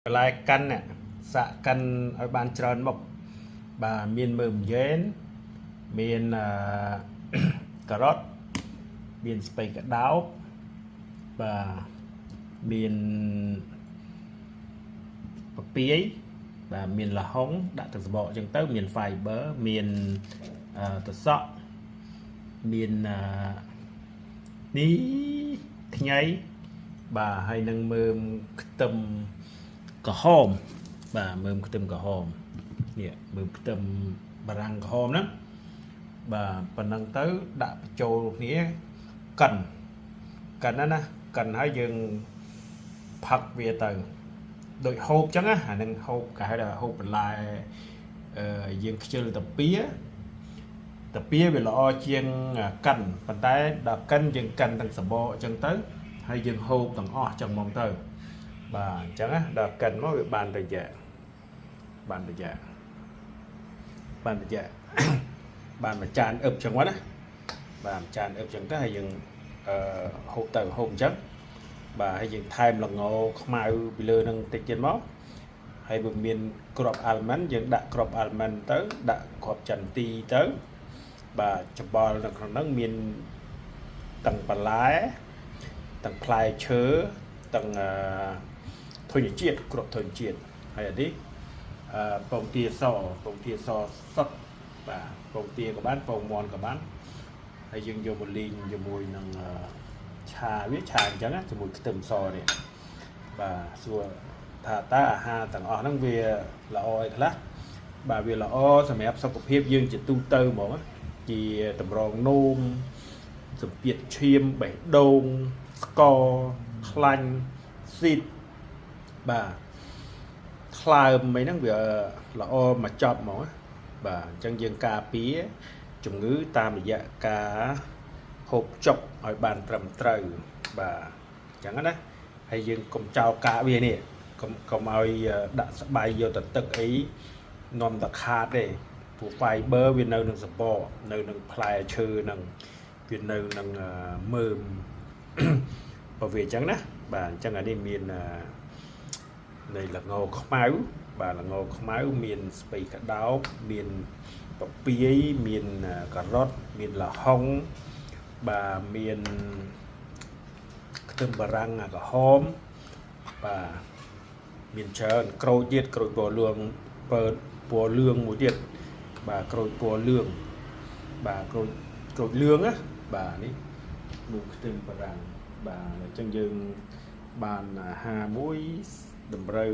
បន្លែកិននេះសាក់កិនឲ្យបានច្រើនមុខបាទមានមើមយ៉ែនមានអឺ ការ៉ុតមានស្ពៃក្តោបបាទមានពពាយបាទមានល្ហុងដាក់ទឹកសបកអញ្ចឹងទៅមាន fiber មានអឺត្រសក់មានអឺនេះខ្ញីបាទហើយនឹងមើមខ្ទឹមក្រហមបាទមើមខ្ទឹមក្រហមនេះមើមខ្ទឹមបារាំងក្រហមហ្នឹងបាទប៉ុណ្ណឹងទៅដាក់បញ្ចូលគ្នាកិនកិនណាណាកិនហើយយើងផឹកវាទៅដូចហូបចឹងណាអានឹងហូបគេហៅថាហូបបន្លែអឺយើងខ្ជិលតាពីតាពីវាល្អជាងកិនប៉ុន្តែដល់កិនយើងកិនទាំងសបកអញ្ចឹងទៅហើយយើងហូបទាំងអស់ចឹងហ្មងទៅបាទអញ្ចឹងណាដល់កិនមកវាបានរយៈបានរយៈបានរយៈ បានមួយចានអឹបចឹងមកណាបាទមួយចានអឹបចឹងទៅហើយយើងអឺហូបទៅហូបអញ្ចឹងបាទហើយយើងថែមល្ងខ្មៅពីលើនឹងតិចទៀតមកហើយបើមានគ្រាប់អាល់ម៉ាន់យើងដាក់គ្រាប់អាល់ម៉ាន់ទៅដាក់គ្រាប់ចន្ទីទៅបាទច្បល់នៅក្នុងហ្នឹងមានទាំងបន្លែទាំងផ្លែឈើទាំងអឺធញ្ញជាតិគ្រប់ធញ្ញជាតិហើយអានេះអឺពងទាសពងទាសសុទ្ធបាទពងទាក៏បានពងមាន់ក៏បានហើយយើងយកមកលីងជាមួយនឹងអឺឆាវាឆាអញ្ចឹងណាជាមួយខ្ទឹមសនេះបាទសួរថាតើអាហារទាំងអស់ហ្នឹងវាល្អអីខ្លះបាទវាល្អសម្រាប់សុខភាពយើងជាទូទៅហ្មងណាជាតម្រងនោមសម្ពាធឈាមបេះដូងស្ករខ្លាញ់ស៊ីតបាទថ្លើមអីហ្នឹងវាល្អមកចប់ហ្មងណាបាទអញ្ចឹងយើងការពារជំងឺតាមរយៈការហូបចុកឲ្យបានត្រឹមត្រូវបាទអញ្ចឹងណាហើយយើងកុំចោលកាកវានេះកុំកុំឲ្យដាក់ស្បៃយកទៅទឹកអីនាំតែខាតទេព្រោះ fiber វានៅនឹងសបកនៅនឹងផ្លែឈើនឹងវានៅនឹងមើម បើវាអញ្ចឹងណាបាទអញ្ចឹងអានេះមាននៃល្ងខ្មៅបាទល្ងខ្មៅមានស្ពៃក្តោបមានពពាយមានការ៉ុតមានល្ហុងបាទមានខ្ទឹមបារាំងអាក្រហមបាទមានច្រើនក្រូចទៀតក្រូចពណ៌លឿងពណ៌ពណ៌លឿងមួយទៀតបាទក្រូចពណ៌លឿងបាទក្រូចក្រូចលឿងណាបាទនេះមួយខ្ទឹមបារាំងបាទអញ្ចឹងយើងបានអាហារមួយតម្រូវ